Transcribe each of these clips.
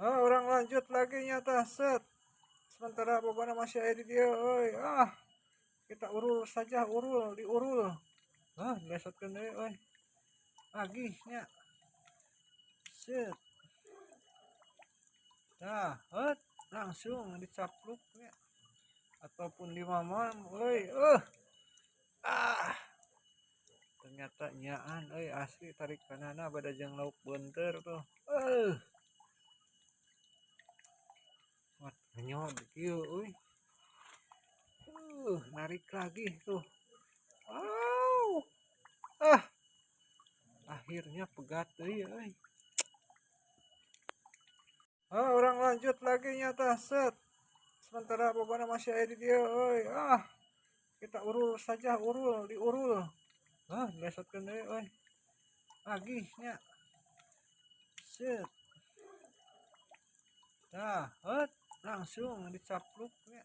Ah, orang lanjut lagi nyata set. Sementara pokoknya masih ada di dia, oi. Ah, kita urul saja, urul, diurul. Ah, lesotkeun deui, oi. Lagi nya. Set. Nah, hot, langsung dicapluk nya. Ataupun di mamam, oi. Ah. Ternyata nyaan euy, asli tarikanana bada jeung lauk beunteur tuh. Wat ngenyod kieu euy. Narik lagi tuh. Wow. Ah. Akhirnya pegat deui euy. Ah, orang lanjut lagi nyata set. Sementara pokoknya masih ada di dia euy. Ah. Kita urul saja, urul, diurul. Ah, lesotkeun deui euy. Lagi nya. Set. Nah, hot, langsung dicapluk nya.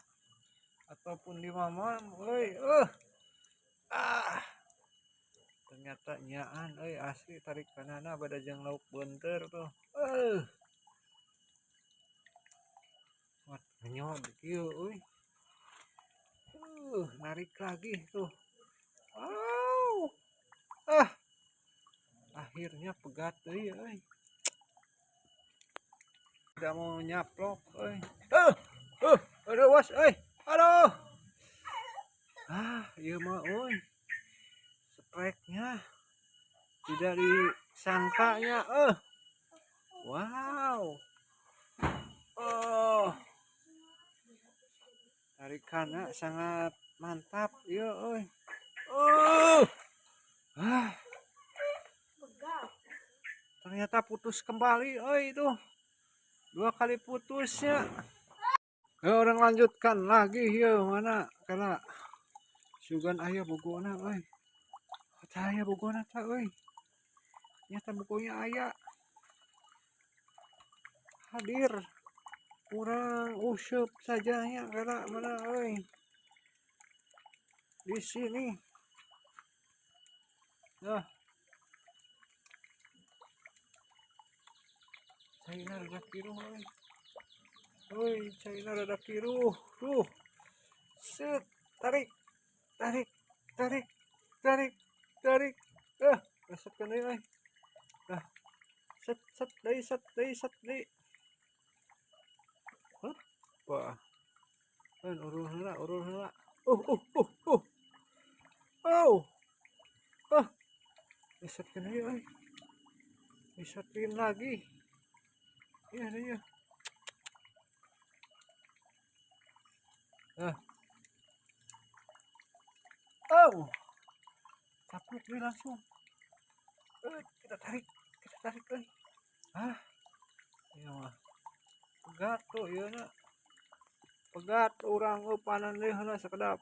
Ataupun di mamam euy. Ah. Ternyata nyaan euy, asli tarikanana bada jeung lauk beunteur tuh. Wat ngenyod kieu euy. Narik lagi tuh. Wow. Ah. Akhirnya pegat deui euy. Tidak mau nyaplok euy. Aduh was euy. Aduh. Ah, ieu mah euy. Streknya tidak disangkanya. Wow. Oh. Tarikanna sangat mantap ieu euy. Oh. Ah. Ternyata putus kembali euy itu. Dua kali putusnya. Orang lanjutkan lagi ieu mana karena sugan aya bogona euy. Aya bogona ta euy. Nyata bukunya aya. Hadir. Kurang useup saja nya karena mana euy. Di sini. Nah. China rada kiruh euy. Euy, China rada kiruh. Tuh. Set, tarik. Tarik, tarik, tarik, tarik. Resepkeun deui euy. Dah. Set, set deui, set deui, set deui. Hah? Wah. Urul heula, urul heula. Oh. Ah. Resepkeun deui euy. Resepkeun lagi. Iya, iya. Ah. Oh. Capluk nih langsung. Kita tarik, euy. Ah. Iya mah. Pegat tuh ieu na. Pegat urang panan deui heula sakedap.